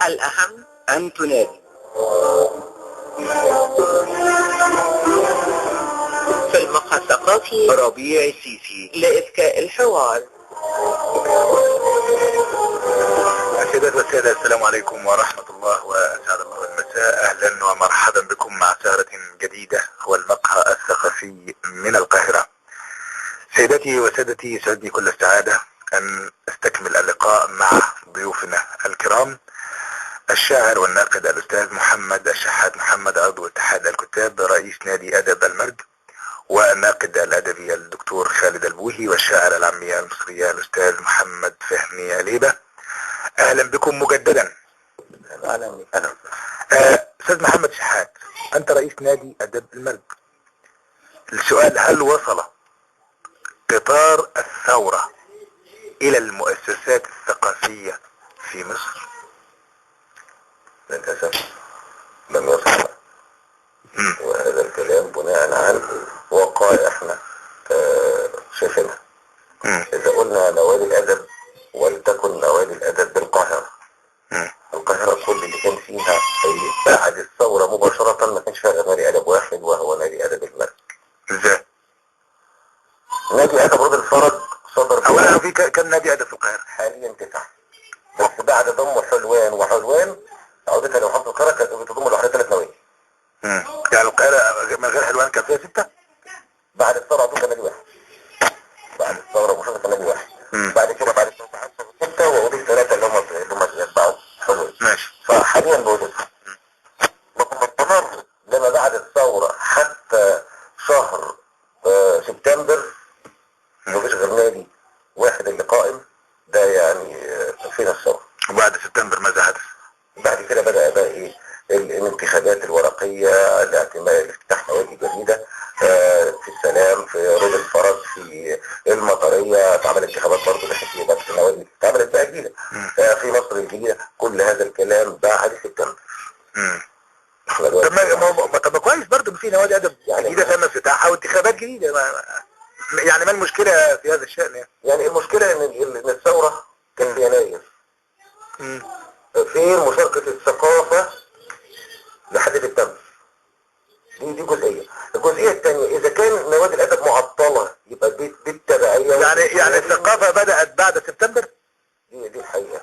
الأهم أن تنادي. في المقهى الثقافي ربيع السيسي لإذكاء الحوار. السيدات والسادة، السلام عليكم ورحمة الله وأسعد الله المساء. أهلا ومرحبا بكم مع سهرة جديدة هو المقهى الثقافي من القاهرة. سيداتي وسادتي، يسعدني كل السعادة أن أستكمل اللقاء مع ضيوفنا الكرام، الشاعر والناقد الأستاذ محمد الشحات محمد، عضو اتحاد الكتاب، رئيس نادي أدب المرج، والناقد الأدبي الدكتور خالد البوهي، والشاعر العامية المصرية الأستاذ محمد فهمي عليبة. أهلا بكم مجددا. أهلا. أستاذ محمد شحات، أنت رئيس نادي أدب المرج. السؤال: هل وصل قطار الثورة إلى المؤسسات الثقافية في مصر؟ للأسف لم يصل، وهذا الكلام بناء على وقائع احنا شايفينها. إذا قلنا نوادي الأدب، ولتكن نوادي الأدب بالقاهرة. القاهرة كل اللي كان فيها بعد الثورة مباشرة ما كانش فيها غير نادي أدب واحد، وهو نادي أدب المرج. ازاي؟ نادي أدب رود الفرج صدر. أولا في كم نادي أدب في القاهرة؟ حاليا 9، بس بعد ضم حلوان، وحلوان عودتها لمحافظة القاهرة كانت بتضم لوحدها 3 نوادي. يعني القاهرة من غير حلوان كان فيها 6؟ بعد الثورة عودتها نادي واحد. بعد الثورة مباشرة نادي واحد. بعد كده بعد الثورة 6 وأضيف 3 اللي هم يتبعوا حلوان. ماشي. فحاليا بوجودها. لكن استمر لما بعد الثورة حتى شهر سبتمبر مفيش غير نادي واحد اللي قائم، ده يعني فين الثورة. وبعد سبتمبر ماذا حدث؟ بعد كده بدأ بقى ايه الانتخابات الورقية، الاعتماد، افتتاح نوادي جديدة في السلام، في رود الفرج، في المطرية اتعمل انتخابات برضه بحيث يبقى نوادي اتعملت بقى جديدة في مصر الجديدة. كل هذا الكلام بعد سبتمبر. طب ما كويس برضه في نوادي أدب يعني جديدة تم افتتاحها وانتخابات جديدة. يعني ما المشكلة في هذا الشأن؟ يعني المشكلة ان الثورة كانت في يناير. فين مشاركة الثقافة لحد سبتمبر؟ دي جزئية. الجزئية الثانية، إذا كان نوادي الأدب معطلة يبقى بالتبعية. يعني الثقافة بدأت بعد سبتمبر؟ دي الحقيقة.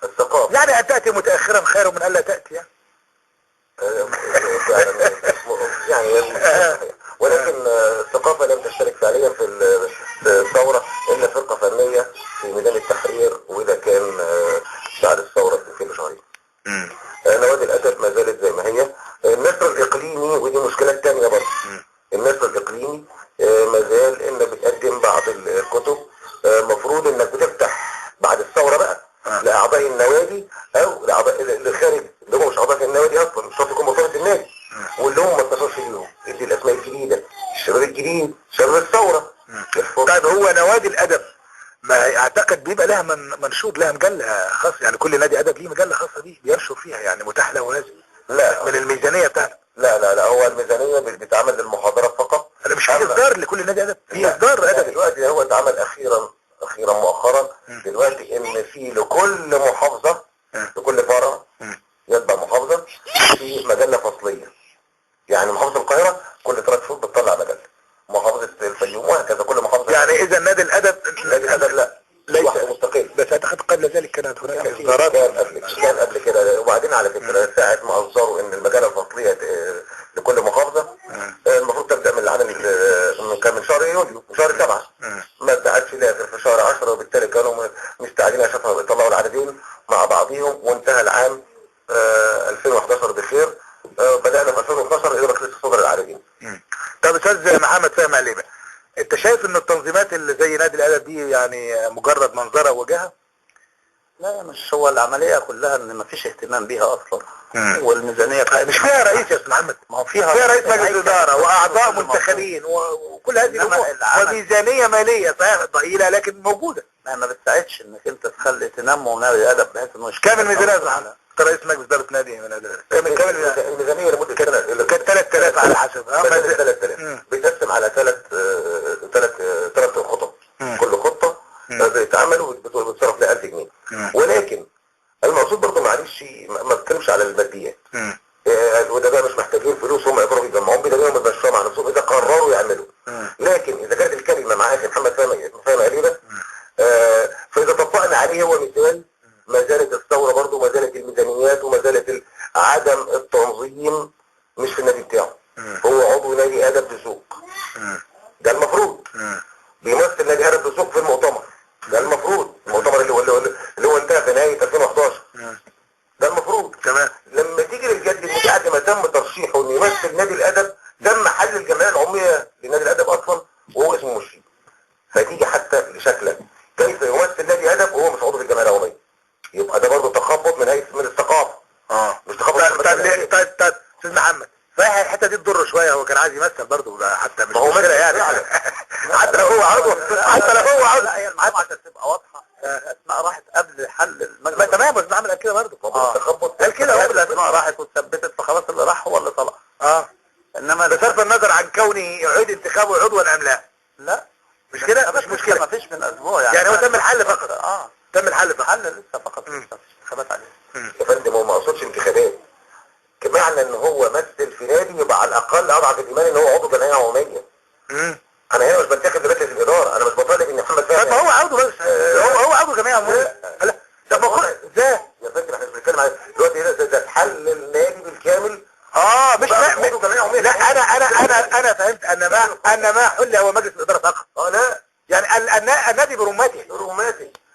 الثقافة يعني أن تأتي متأخرا خير من ألا تأتي يعني. يعني ولكن الثقافة لم تشترك فعليا في الثورة إلا فرقة فنية في ميدان التحرير، وإذا كان بعد الثورة في شهرين. نوادي الأدب ما زالت زي ما هي. النشر الإقليمي، ودي مشكلة تانية برضه. النشر الإقليمي ما زال إنك بتقدم بعض الكتب، مفروض إنك بتفتح بعد الثورة بقى لأعضاء النوادي أو لأعضاء اللي خارج، اللي هم مش أعضاء في النوادي أصلا، مش شرط يكون مرتبط بالنادي، واللي هم ما اتصلش بيهم. ادي الأسماء الجديدة، الشباب الجديد، شباب الثورة. طيب هو نوادي الأدب ما اعتقد بيبقى لها منشور، لها مجلة خاصة، يعني كل نادي ادب ليه مجلة خاصة بيه بينشر فيها، يعني متاح له هذا. لا، من الميزانية بتاعته. لا لا لا، هو الميزانية بتتعمل للمحاضرات فقط. انا مش عايز اصدار لكل نادي ادب، في اصدار ادبي دلوقتي. هو اتعمل اخيرا مؤخرا دلوقتي ان في لكل محافظة، لكل فرع يتبع محافظة في مجلة فصليه. يعني محافظة القاهرة كل 3 شهور بتطلع مجلة، محافظة الفيوم، وهكذا كل محافظة. يعني إذا نادي الأدب، نادي الأدب لا ليس مستقل. بس أعتقد قبل ذلك كانت هناك إصدارات. كان قبل كده. وبعدين على فكرة ساعة ما أصدروا إن المجلة الفصلية لكل محافظة المفروض تبدأ من العام من شهر يوليو، من شهر 7، ما بدأتش إلا في شهر 10، وبالتالي كانوا مستعجلين عشان يطلعوا العددين مع بعضهم، وانتهى العام 2011 بخير. بدأنا في 2012 إلى لسه صدر العددين. طب استاذ محمد فهمي عليبة، انت شايف ان التنظيمات اللي زي نادي الادب دي يعني مجرد منظره ووجهه؟ لا، مش هو العملية كلها ان مفيش اهتمام بيها اصلا. والميزانيه مش فيها رئيس يا استاذ محمد؟ ما هو فيها رئيس مجلس ادارة واعضاء منتخبين وكل هذه الامور، وميزانيه ماليه صحيح ضئيلة لكن موجودة. ما بتساعدش انك انت تخلي تنمو نادي الادب بحيث انه كام الميزانية يا استاذ محمد؟ رئيس مجلس ادارة نادي من كام الميزانية لمدة سنة؟ كانت 3000 على حسب. 3000 بيتقسم على 3 خطط. كل خطه بتتعمل وبتصرف لها 1000 جنيه. ولكن المقصود المقصود برضه معلش ما بتكلمش على الماديات. الادباء مش محتاجين فلوس، هم يقدروا يجمعوهم بدليل هم بيمشوها مع نفسهم اذا قرروا يعملوا. لكن اذا كانت الكلمة مع اخي محمد فهمي قريبه، فاذا طبقنا عليه هو مثال، ما زالت الثورة برضه، ما زالت الميزانيات، وما زالت عدم التنظيم مش في النادي بتاعه. هو عضو نادي ادب دسوق، ده المفروض بيمثل نادي ادب دسوق في المؤتمر، ده المفروض المؤتمر اللي هو انتهى في نهاية 2011، ده المفروض. تمام. لما تيجي للجد ان بعد ما تم ترشيحه انه يمثل نادي الادب، تم حل الجمعية العمومية لنادي الادب اصلا وهو اسمه مش فيه. فتيجي حتى لشكلك كيف يمثل نادي ادب وهو مش عضو في الجمعية العمومية؟ يبقى ده برضه تخبط من هيئة من الثقافة. مش تخبط. طيب طيب استاذ محمد، صحيح الحتة دي تضره شوية، هو كان عايز يمثل برضه حتى مش مشكلة يعني. حتى لو هو عضو، حتى لو هو عضو. لا هي المعلومة عشان تبقى واضحة، الاسماء راحت قبل حل المجلس. تمام، بس محمد قال كده برضه. التخبط قال كده قبل الاسماء راحت واتثبتت، فخلاص اللي راح هو اللي طلع. انما بصرف النظر عن كونه يعيد انتخابه عضوا ام لا. لا مش كده، مش مشكلة، ما فيش من اسبوع يعني هو تم الحل فقط. تم الحل فقط، حل لسه فقط، لسه مفيش انتخابات عليه. يا فندم هو ما قصدش انتخابات، بمعنى ان هو مثل في نادي يبقى على الاقل اضعف الايمان ان هو عضو جمعية عموميه. انا هنا مش بنتخب لمجلس الادارة، انا مش بطالب ان محمد فهمي. طب ما هو عضو، بس هو عضو جمعية عموميه. لا طب ما هو ازاي يا فندم؟ احنا مش بنتكلم على دلوقتي هنا، ده حل النادي بالكامل. مش عضو جمعية عموميه. لا انا انا انا انا فهمت ان ما حل هو مجلس الادارة فقط. لا يعني النادي برمته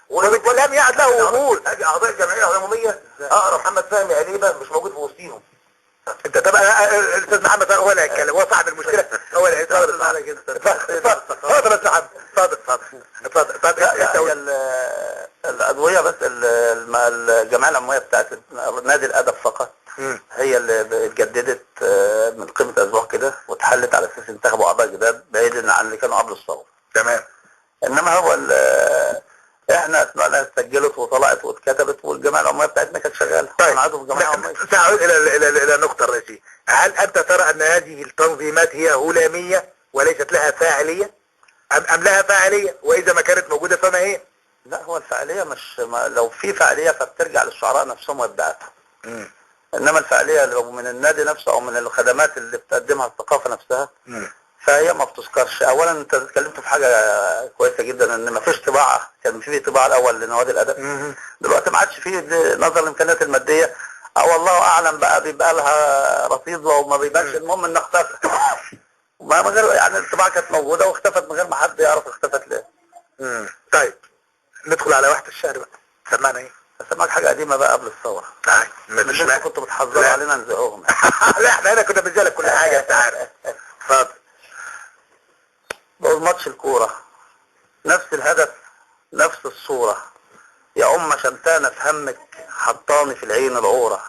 ولم يعد له وجود. اجي اعضاء الجمعية العمومية اقرا محمد فهمي قريبه مش موجود في وسطيهم. انت طبعا الاستاذ محمد هو اللي هيتكلم، هو صاحب المشكلة، هو اللي هيتكلم. اتفضل يا استاذ محمد، اتفضل اتفضل اتفضل. الادوية بس الجمعية العمومية بتاعت نادي الادب فقط هي اللي اتجددت من قيمة اسبوع كده، واتحلت على اساس انتخبوا اعضاء جداد بعيدا عن اللي كانوا قبل الثورة. تمام. انما هو احنا اسمائنا اتسجلت وطلعت واتكتبت، والجمعية العمومية بتاعتنا كانت شغالة. طيب سأعود الى النقطة الرئيسية. هل انت ترى ان هذه التنظيمات هي هلاميه وليست لها فاعلية ام لها فاعلية؟ واذا ما كانت موجودة فما هي؟ لا هو الفاعلية مش لو في فاعلية فبترجع للشعراء نفسهم وابداعاتهم. انما الفاعلية لو من النادي نفسه او من الخدمات اللي بتقدمها الثقافة نفسها فهي ما بتذكرش. اولا انت اتكلمت في حاجة كويسة جدا، ان ما فيش طباعه، كان في طباعه الاول لنوادي الادب، دلوقتي ما عادش فيه نظرا للامكانيات المادية، او الله اعلم بقى بيبقى لها رصيد او ما بيبقاش، المهم انها اختفت. ما من غير يعني الطباعة كانت موجودة واختفت من غير ما حد يعرف اختفت ليه. طيب ندخل على وحده الشعر بقى. سمعنا ايه؟ سمعك حاجة قديمة بقى قبل الثورة. مش انت كنت بتحذر علينا نزقهم. لا احنا هنا كنا بنزلك كل حاجة انت عارف. اتفضل. بقول ماتش الكورة نفس الهدف نفس الصورة، يا أم شمتانة في همك حطاني في العين العورة،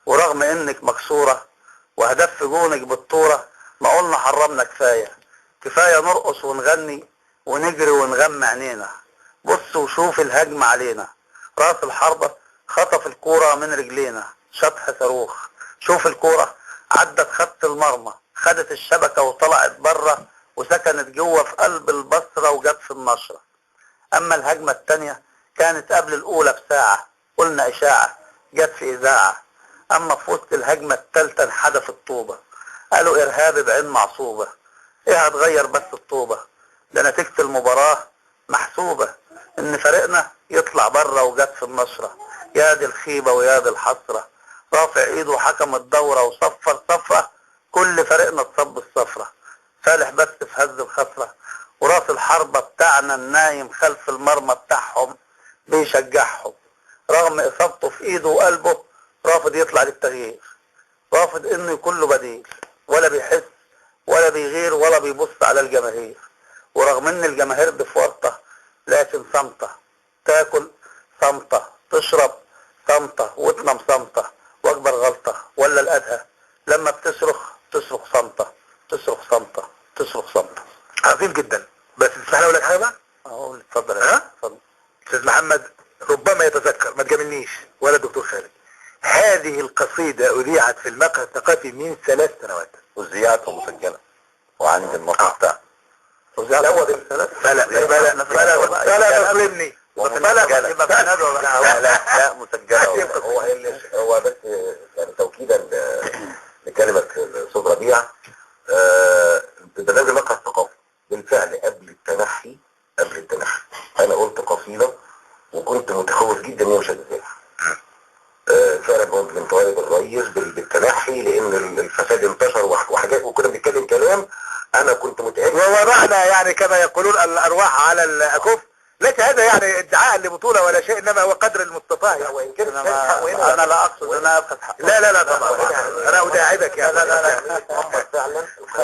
ورغم إنك مكسورة وهدف في جونك بالطورة، ما قلنا حرمنا كفاية كفاية نرقص ونغني ونجري ونغمى عينينا، بص وشوف الهجمة علينا، راس الحربة خطف الكورة من رجلينا، شطح صاروخ، شوف الكورة عدت خط المرمى، خدت الشبكة وطلعت بره وسكنت جوه في قلب البصرة وجت في النشرة. أما الهجمة التانية كانت قبل الأولى بساعة، قلنا إشاعة جت في إذاعة. أما في وسط الهجمة التالتة انحدف الطوبة، قالوا إرهابي بعين معصوبة، إيه هتغير بس الطوبة، ده نتيجة المباراة محسوبة إن فريقنا يطلع بره وجت في النشرة. يا دي الخيبة ويا دي الحسرة، رافع إيده حكم الدورة وصفر صفرة، كل فريقنا اتصب الصفرة، فالح بس في هز الخسرة، وراس الحربة بتاعنا النايم خلف المرمى بتاعهم بيشجعهم، رغم إصابته في إيده وقلبه رافض يطلع للتغيير، رافض إنه يكون له بديل، ولا بيحس ولا بيغير ولا بيبص على الجماهير، ورغم إن الجماهير دي في ورطة لكن صامتة، تاكل صامتة، تشرب صامتة، وتنام صامتة، وأكبر غلطة ولا الأدهى لما بتصرخ تصرخ صامتة، تصرخ صامتة، تصرخ صامتة. عظيم جدا. بس تسمح لي اقول لك حاجة بقى؟ اقول اتفضل. ها؟ اتفضل. استاذ محمد ربما يتذكر، ما تجاملنيش ولا الدكتور خالد، هذه القصيدة اذيعت في المقهى الثقافي من 3 سنوات. اذيعت ومسجله وعندي النص بتاعها. فلا فلا فلا فلا تظلمني. ومسجلة. يبقى في ندوة بقى. لا لا لا، مسجلة والله. هو هو بس يعني توكيدا لكلمة الأستاذ ربيع، برنامج المقهى الثقافي بالفعل قبل التنحي أنا قلت قصيدة وكنت متخوف جدا إن هي مش هتتذاع. فعلا كنت بنطالب الرئيس بالتنحي لأن الفساد انتشر وحاجات، وكنا بنتكلم كلام أنا كنت متأكد. ووضعنا يعني كما يقولون الأرواح على الأكف، ليس هذا يعني ادعاء لبطولة ولا شيء، إنما هو قدر المستطاع يعني. وإن كان انا لا اقصد ان انا ابخس حقه. لا لا لا، طبعا أنا أداعبك يعني. لا لا لا، فعلا.